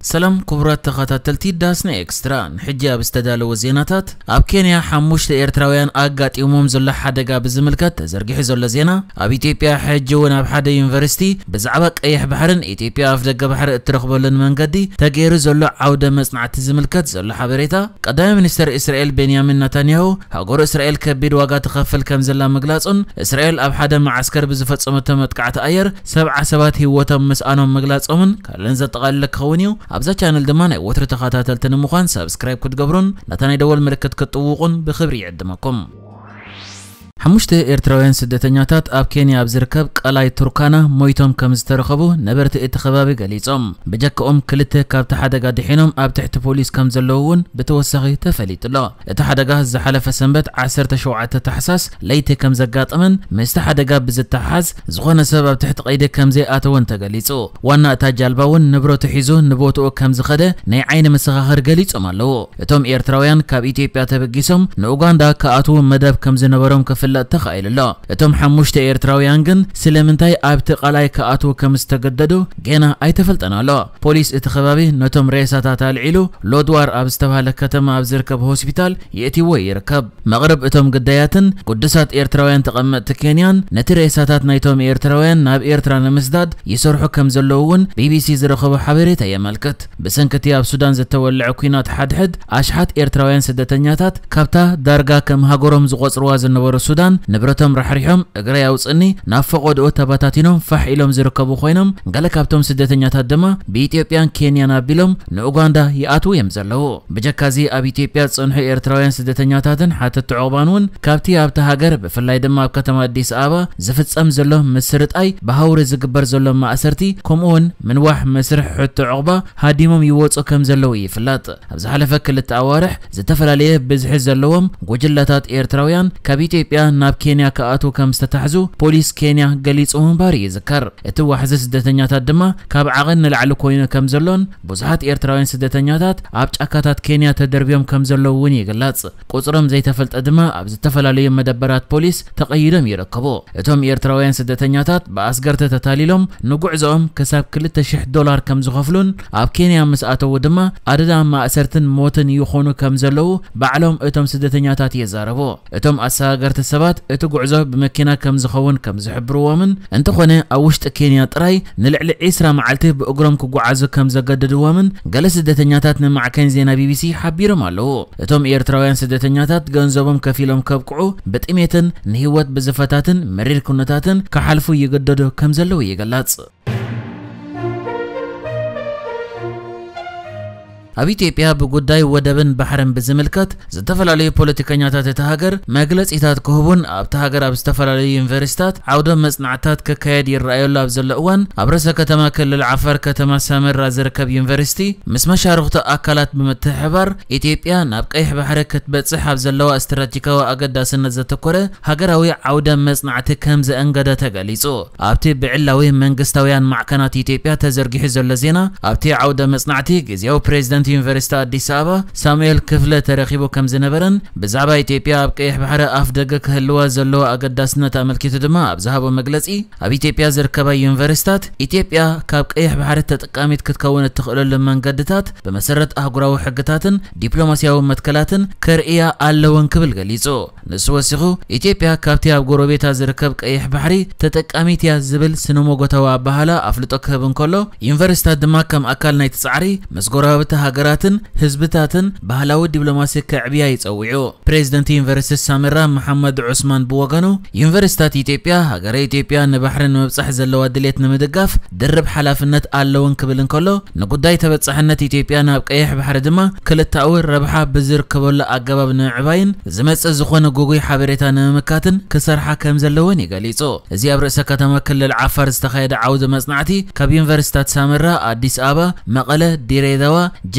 ሰላም ክቡራት ተኸታተልቲ ዳስና ኤክስትራ፣ ንሕጂ ኣብ ዝተዳለወ ዜናታት፣ ኣብ ኬንያ ሓሙሽተ ኤርትራውያን ኣጋጢሞም ዘሎ ሓደጋ ብዝምልከት ተዘርጊሑ ዘሎ ዜና፣ ኣብ ኢትዮጵያ ሕጂ እውን ኣብ ሓደ ዩኒቨርሲቲ ብዛዕባ ቀይሕ ባሕርን ኢትዮጵያ ኣፍ ደገ ባሕሪ እትረኽበሉን መንገዲ ተገይሩ ዘሎ ዓውደ መጽናዕቲ ዝምልከት ዘሎ ሓበሬታ፣ ቀዳማይ ሚኒስተር እስራኤል ቤንያሚን ናታንያሁ፣ ሃገሩ እስራኤል ከቢድ ዋጋ ትኸፍል ከም ዘላ ምግላጹን፣ እስራኤል ኣብ ሓደ መዓስከር ብዝፈጸመቶ መጥቃዕቲ ኣየር ሰብዓ ሰባት ህይወቶም ምስኣኖም ምግላጾምን ካልእን ዘጠቓለለ ክኸውን እዩ። ኣብዛ ቻነል ድማ ናይ ወትሩ ተኸታተልቲ ንምዃን ሳብስክራይብ ክትገብሩን ነታ ናይ ደወል ምልክት ክትጥውቑን ብኽብሪ ይዕድመኩም። ሓሙሽተ ኤርትራውያን ስደተኛታት ኣብ ኬንያ ኣብ ዝርከብ ቀላይ ቱርካና ሞይቶም ከም ዝተረኸቡ ነበርቲ እቲ ከባቢ ገሊጾም። ብጀክኦም ክልተ ካብቲ ሓደጋ ድሒኖም ኣብ ትሕቲ ፖሊስ ከም ዘለዉ እውን ብተወሳኺ ተፈሊጡ ኣሎ። እቲ ሓደጋ ዝሓለፈ ሰንበት ዓሰርተ ሸውዓተ ታሕሳስ ለይቲ ከም ዘጋጠመን ምስቲ ሓደጋ ብዝተሓሓዝ ዝኾነ ሰብ ኣብ ትሕቲ ቀይዲ ከም ዘይኣተወን ተገሊጹ። ዋና እታ ጃልባ እውን ንብረቱ ሒዙ ንቦትኡ ከም ዝኸደ ናይ ዓይኒ መሰኻኽር ገሊጾም ኣለዉ። እቶም ኤርትራውያን ካብ ኢትዮጵያ ተበጊሶም ንኡጋንዳ ክኣትዉ መደብ ከም ዝነበሮም ክፍለጥ ተኻኢሉ ኣሎ። እቶም ሓሙሽተ ኤርትራውያን ግን ስለምንታይ ኣብቲ ቀላይ ክኣትዉ ከም ዝተገደዱ ገና ኣይተፈልጠን ኣሎ። ፖሊስ እቲ ከባቢ ነቶም ሬሳታት ኣልዒሉ ሎድዋር ኣብ ዝተባህለ ከተማ ኣብ ዝርከብ ሆስፒታል የእትይዎ ይርከብ። መቕርብ እቶም ግዳያትን ግዱሳት ኤርትራውያን ተቐመጥቲ ኬንያን ነቲ ሬሳታት ናይቶም ኤርትራውያን ናብ ኤርትራ ንምስዳድ ይሰርሑ ከም ዘለዉ እውን ቢቢሲ ዝረኸቦ ሓበሬታ የመልክት። ብሰንኪ እቲ ኣብ ሱዳን ዝተወልዐ ኲናት ሓድሕድ ኣሽሓት ኤርትራውያን ስደተኛታት ካብታ ዳርጋ ከም ሃገሮም ዝቖጽርዋ ዝነበሩ ሱዳን ንብረቶም ራሕሪሖም እግረይ ኣውጽእኒ ናብ ፈቖድኡ ተበታቲኖም ፋሕ ኢሎም ዝርከቡ ኮይኖም፣ ገለ ካብቶም ስደተኛታት ድማ ብኢትዮጵያን ኬንያን ኣቢሎም ንኡጋንዳ ይኣትዉ እዮም ዘለዉ። ብጀካዚ ኣብ ኢትዮጵያ ዝጸንሑ ኤርትራውያን ስደተኛታትን ሓተቲ ዑቕባን እውን ካብቲ ኣብቲ ሃገር ብፍላይ ድማ ኣብ ከተማ ኣዲስ ኣበባ ዝፍጸም ዘሎ ምስርጣይ ብሃውሪ ዝግበር ዘሎ ማእሰርቲ ከምኡ እውን ምንዋሕ መስርሕ ሕቶ ዑቕባ ሃዲሞም ይወጹ ከም ዘለዉ ይፍለጥ። ኣብ ዝሓለፈ ክልተ ኣዋርሕ ዝተፈላለየ ብዝሒ ዘለዎም ጉጅለታት ኤርትራውያን ካብ ኢትዮጵያ ናብ ኬንያ ክኣትዉ ከም ዝተታሕዙ ፖሊስ ኬንያ ገሊጹ ምንባሩ ይዝከር። እቲ ዋሕዚ ስደተኛታት ድማ ካብ ዓቐን ንላዕሊ ኮይኑ ከም ዘሎን ብዙሓት ኤርትራውያን ስደተኛታት ኣብ ጫካታት ኬንያ ተደርብዮም ከም ዘለዉ እውን ይግለጽ። ቁጽሮም ዘይተፈልጠ ድማ ኣብ ዝተፈላለዩ መደበራት ፖሊስ ተቐይዶም ይርከቡ። እቶም ኤርትራውያን ስደተኛታት ብኣስገርቲ ተታሊሎም ንጉዕዞኦም ክሳብ ክልተ ሽሕ ዶላር ከም ዝኸፍሉን ኣብ ኬንያ ምስ ኣተዉ ድማ ኣደዳ ማእሰርትን ሞትን ይኾኑ ከም ዘለዉ ባዕሎም እቶም ስደተኛታት ይዛረቡ። እቶም ኣሰጋገርቲ ሰባት እቲ ጉዕዞ ብመኪና ከም ዝኸውን ከም ዝሕብርዎምን እንተኾነ ኣብ ውሽጢ ኬንያ ጥራይ ንልዕሊ ዒስራ መዓልቲ ብእግሮም ክጓዓዙ ከም ዘገድድዎምን ገለ ስደተኛታት ንማዕከን ዜና ቢቢሲ ሓቢሮም ኣለዉ። እቶም ኤርትራውያን ስደተኛታት ገንዘቦም ከፊሎም ከብቅዑ ብጥሜትን ንህይወት ብዝፈታትን መሪር ኩነታትን ክሓልፉ ይግደዱ ከም ዘለዉ ይግለጽ። ኣብ ኢትዮጵያ ብጉዳይ ወደብን ባሕርን ብዝምልከት ዝተፈላለዩ ፖለቲከኛታት እታ ሃገር መግለጺታት ክህቡን ኣብታ ሃገር ኣብ ዝተፈላለዩ ዩኒቨርሲታት ዓውደ መጽናዕታት ክካየድ ይረኣየሉ ኣብ ዘሎ እዋን ኣብ ርእሰ ከተማ ክልል ዓፋር ከተማ ሰመራ ዝርከብ ዩኒቨርሲቲ ምስ መሻርኽቱ ኣካላት ብምትሕብባር ኢትዮጵያ ናብ ቀይሕ ባሕሪ ክትበጽሕ ኣብ ዘለዋ ስትራቴጂካዊ ኣገዳስነት ዘተኮረ ሃገራዊ ዓውደ መጽናዕቲ ከም ዘእንገደ ተገሊጹ። ኣብቲ ብዕላዊ መንግስታውያን ማዕከናት ኢትዮጵያ ተዘርጊሑ ዘሎ ዜና፣ ኣብቲ ዓውደ መጽናዕቲ ግዜያዊ ፕሬዚደንት ዩኒቨርሲቲ ኣዲስ ኣበባ ሳሙኤል ክፍለ ተረኺቡ ከም ዝነበረን ብዛዕባ ኢትዮጵያ ኣብ ቀይሕ ባሕሪ ኣፍ ደገ ክህልዋ ዘለዎ ኣገዳስነት ኣመልኪቱ ድማ ኣብ ዝሃቦ መግለጺ፣ ኣብ ኢትዮጵያ ዝርከባ ዩኒቨርሲታት ኢትዮጵያ ካብ ቀይሕ ባሕሪ ተጠቃሚት ክትከውን እትኽእለሉ መንገድታት ብመሰረት ኣህጉራዊ ሕግታትን ዲፕሎማሲያዊ መትከላትን ከርእያ ኣለወን ክብል ገሊጹ። ንሱ ወሲኹ፣ ኢትዮጵያ ካብቲ ኣብ ጎረቤታ ዝርከብ ቀይሕ ባሕሪ ተጠቃሚት እያ ዝብል ስነ-መጎታዊ ኣበሃህላ ኣፍልጦ ክህብ እንከሎ፣ ዩኒቨርሲታት ድማ ከም ኣካል ናይቲ ጻዕሪ ምስ ጎረባብቲ ሃገራትን ህዝብታትን ባህላዊ ዲፕሎማሲ ከዕብያ ይጸዊዑ። ፕሬዚደንት ዩኒቨርሲቲ ሳመራ መሓመድ ዑስማን ብወገኑ፣ ዩኒቨርሲታት ኢትዮጵያ፣ ሃገረ ኢትዮጵያ ንባሕሪ ንምብጻሕ ዘለዋ ድሌት ንምድጋፍ ድርብ ሓላፍነት ኣለውን ክብል እንከሎ፣ ንጉዳይ ተበጻሕነት ኢትዮጵያ ናብ ቀይሕ ባሕሪ ድማ ክልተኣዊ ረብሓ ብዝርከበሉ ኣገባብ ንምዕባይን ዝመጽእ ዝኾነ ጉጉይ ሓበሬታ ንምምካትን ክሰርሓ ከም ዘለወን እዩ ገሊጹ። እዚ ኣብ ርእሰ ከተማ ክልል ዓፋር ዝተኻየደ ዓውዲ መጽናዕቲ ካብ ዩኒቨርሲታት ሳመራ፣ ኣዲስ ኣበባ፣ መቐለ፣ ዲሬዳዋ፣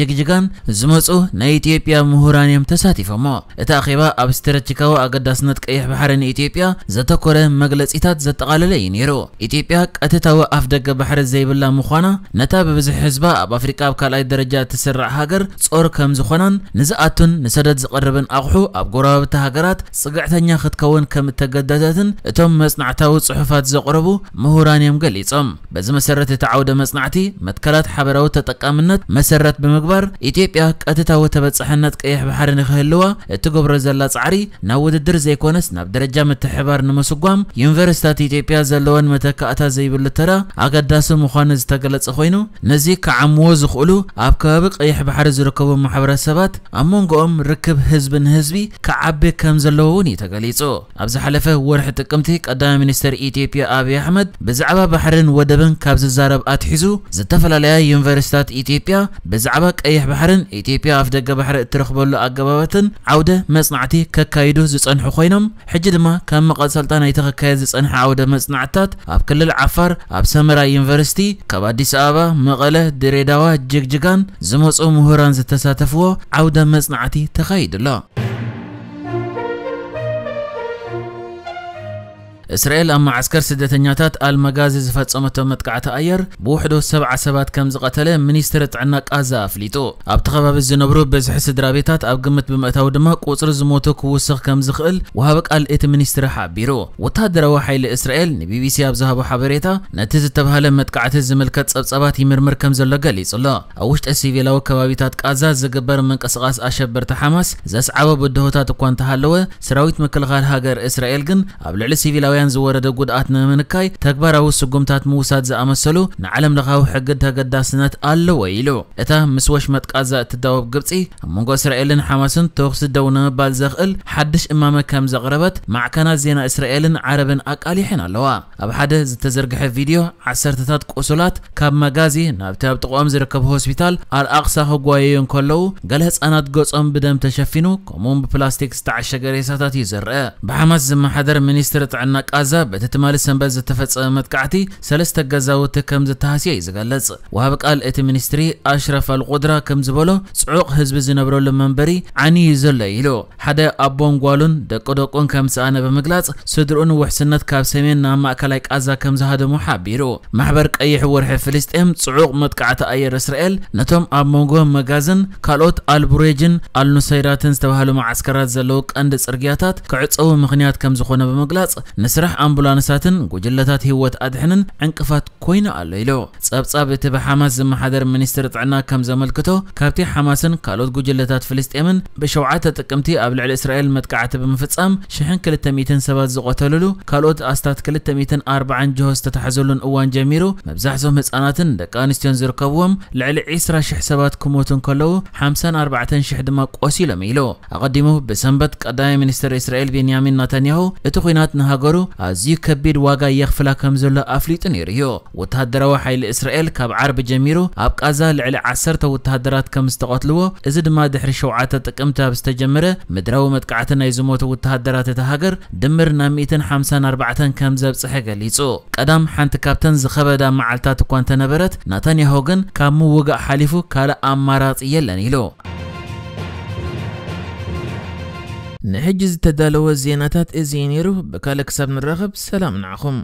ጅግጅጋን ዝመጹ ናይ ኢትዮጵያ ምሁራን እዮም ተሳቲፎሞ። እቲ ኣኼባ ኣብ ስትራቴጂካዊ ኣገዳስነት ቀይሕ ባሕሪ ንኢትዮጵያ ዘተኮረ መግለጺታት ዘጠቓለለ እዩ ነይሩ። ኢትዮጵያ ቀጥታዊ ኣፍ ደገ ባሕሪ ዘይብላ ምዃና፣ ነታ ብብዝሒ ህዝባ ኣብ ኣፍሪቃ ኣብ ካልኣይ ደረጃ እትስራዕ ሃገር ጾር ከም ዝኾናን ንዝኣቱን ንሰደድ ዝቐርብን ኣቑሑ ኣብ ጎረባብቲ ሃገራት ጽግዕተኛ ክትከውን ከም እተገደደትን እቶም መጽናዕታዊ ጽሑፋት ዘቕረቡ ምሁራን እዮም ገሊጾም። በዚ መሰረት እቲ ዓውደ መጽናዕቲ መትከላት ሓበራዊ ተጠቃምነት መሰረት ብምግባር ኢትዮጵያ ቀጥታዊ ተበጻሕነት ቀይሕ ባሕሪ ንክህልዋ እትገብሮ ዘላ ጻዕሪ ናብ ውድድር ዘይኮነስ ናብ ደረጃ ምትሕባር ንምስጓም ዩኒቨርሲታት ኢትዮጵያ ዘለወን መተካእታ ዘይብሉ ተራ ኣገዳሲ ምዃኑ ዝተገለጸ ኮይኑ፣ ነዚ ክዓምዎ ዝኽእሉ ኣብ ከባቢ ቀይሕ ባሕሪ ዝርከቡ ማሕበረሰባት ኣብ መንጎኦም ርክብ ህዝቢ ንህዝቢ ክዓቢ ከም ዘለዎ እውን እዩ ተገሊጹ። ኣብ ዝሓለፈ ወርሒ ጥቅምቲ ቀዳማይ ሚኒስትር ኢትዮጵያ ኣብይ ኣሕመድ ብዛዕባ ባሕርን ወደብን ካብ ዝዛረብ ኣትሒዙ ዝተፈላለያ ዩኒቨርሲታት ኢትዮጵያ ብዛዕባ ቀይሕ ባሕርን ኢትዮጵያ ኣፍ ደገ ባሕሪ እትረኽበሉ ኣገባባትን ዓውደ መጽናዕቲ ከካይዱ ዝጸንሑ ኮይኖም ሕጂ ድማ ካብ መቐጸልታ ናይቲ ክካየድ ዝጸንሐ ዓውደ መጽናዕትታት ኣብ ክልል ዓፋር ኣብ ሰመራ ዩኒቨርሲቲ ካብ ኣዲስ ኣበባ፣ መቐለ፣ ድሬዳዋ፣ ጅግጅጋን ዝመጹ ምሁራን ዝተሳተፍዎ ዓውደ መጽናዕቲ ተኻይዱ ኣሎ። እስራኤል ኣብ መዓስከር ስደተኛታት ኣልመጋዚ ዝፈጸመቶ መጥቃዕቲ ኣየር ብውሕዱ ሰብዓ ሰባት ከም ዝቐተለ ሚኒስትሪ ጥዕና ቃዛ ኣፍሊጡ። ኣብቲ ከባቢ ዝነብሩ ብዝሒ ስድራ ቤታት ኣብ ግምት ብምእታው ድማ ቁጽሪ ዝሞቱ ክውስኽ ከም ዝኽእል ወሃቢ ቃል እቲ ሚኒስትሪ ሓቢሩ። ወተሃደራዊ ሓይሊ እስራኤል ንቢቢሲ ኣብ ዝሃቦ ሓበሬታ ነቲ ዝተባህለ መጥቃዕቲ ዝምልከት ጸብጻባት ይምርምር ከም ዘሎ ገሊጹ ኣሎ። ኣብ ውሽጢ ሲቪላዊ ከባቢታት ቃዛ ዝግበር ምንቅስቓስ ኣሸበርቲ ሓማስ ዘስዓቦ ብድሆታት እኳ እንተሃለወ፣ ሰራዊት ምክልኻል ሃገር እስራኤል ግን ኣብ ልዕሊ ሲቪላውያን ዝወረደ ጉድኣት ንምንካይ ተግባራዊ ስጉምታት ምውሳድ ዝኣመሰሉ ንዓለም ለኻዊ ሕጊ ተገዳስነት ኣለዎ ኢሉ። እታ ምስ ወሽመጥ ቃዛ እትዳወብ ግብጺ ኣብ መንጎ እስራኤልን ሓማስን ተኹሲ ደው ንምባል ዘኽእል ሓድሽ እማመ ከም ዘቕረበት ማዕከናት ዜና እስራኤልን ዓረብን ኣቃሊሐን ኣለዋ። ኣብ ሓደ ዝተዘርግሐ ቪድዮ ዓሰርተታት ቁሱላት ካብ መጋዚ ናብቲ ኣብ ጥቕኦም ዝርከብ ሆስፒታል ኣልኣቕሳ ክጓየዩ እንከለዉ፣ ገለ ህጻናት ገጾም ብደም ተሸፊኑ፣ ከምኡውን ብፕላስቲክ ዝተዓሸገ ሬሳታት እዩ ዝረአ። ብሓማስ ዝመሓደር ሚኒስትሪ ጥዕና ቃዛ በቲ ትማሊ ሰንበት ዝተፈጸመ መጥቃዕቲ ሰለስተ ገዛውቲ ከም ዝተሃስየ እዩ ዝገልጽ። ወሃቢ ቃል እቲ ሚኒስትሪ ኣሽረፍ ኣልቁድራ ከም ዝበሎ፣ ጽዑቕ ህዝቢ ዝነብረሉ መንበሪ ዓንዩ ዘሎ ኢሉ። ሓደ ኣቦን ጓሉን ደቂ ደቁን ከም ዝሰኣነ ብምግላጽ፣ ስድርኡ ንውሕስነት ካብ ሰሜን ናብ ማእከላይ ቃዛ ከም ዝሃደሙ ሓቢሩ። ማሕበር ቀይሕ ወርሒ ፍልስጤም ጽዑቕ መጥቃዕቲ ኣየር እስራኤል ነቶም ኣብ መንጎ መጋዝን ካልኦት ኣልቡሬጅን ኣልኑሰይራትን ዝተባህሉ መዓስከራት ዘለዉ ቀንዲ ጽርግያታት ክዕጸዉ ምኽንያት ከም ዝኾነ ብምግላጽ፣ ንስራሕ ኣምቡላንሳትን ጉጅለታት ህይወት ኣድሕንን ዕንቅፋት ኮይኑ ኣሎ ኢሉ። ጸብጻብ እቲ ብሓማስ ዝመሓደር ሚኒስትሪ ጥዕና ከም ዘመልክቶ፣ ካብቲ ሓማስን ካልኦት ጉጅለታት ፍልስጤምን ብሸውዓተ ጥቅምቲ ኣብ ልዕሊ እስራኤል መጥቃዕቲ ብምፍጻም ሽሕን ክልተ ሚእትን ሰባት ዝቐተሉሉ፣ ካልኦት ኣስታት ክልተ ሚእትን ኣርባዓን ጅሆ ዝተታሕዘሉን እዋን ጀሚሩ፣ መብዛሕትኦም ህጻናትን ደቂ ኣንስትዮን ዝርከብዎም ልዕሊ ዕስራ ሽሕ ሰባት ክሞቱ እንከለዉ፣ ሓምሳን ኣርባዕተን ሽሕ ድማ ቆሲሎም ኢሉ። ኣቐዲሙ ብሰንበት ቀዳማይ ሚኒስትር እስራኤል ቤንያሚን ናታንያሁ እቲ ኲናት ንሃገሩ ኣዝዩ ከቢድ ዋጋ የኽፍላ ከም ዘሎ ኣፍሊጡ ነይሩ እዩ። ወተሃደራዊ ሓይሊ እስራኤል ካብ ዓርቢ ጀሚሩ ኣብ ቃዛ ልዕሊ ዓሰርተ ወተሃደራት ከም ዝተቐትልዎ፣ እዚ ድማ ድሕሪ ሸውዓተ ጥቅምቲ ኣብ ዝተጀመረ ምድራዊ መጥቃዕቲ ናይ ዝሞቱ ወተሃደራት እታ ሃገር ድምር ናብ ሚእትን ሓምሳን ኣርባዕተን ከም ዘብጽሐ ገሊጹ። ቀዳም ሓንቲ ካብተን ዝኸበዳ መዓልታት እኳ እንተነበረት፣ ናታንያሁ ግን ካብ ምውጋእ ሓሊፉ ካልእ ኣማራጺ የለን ኢሉ። ንሕጂ ዝተዳለወ ዜናታት እዚ እዩ ነይሩ። ብካልእ ክሳብ ንራኸብ ሰላም ንዓኹም።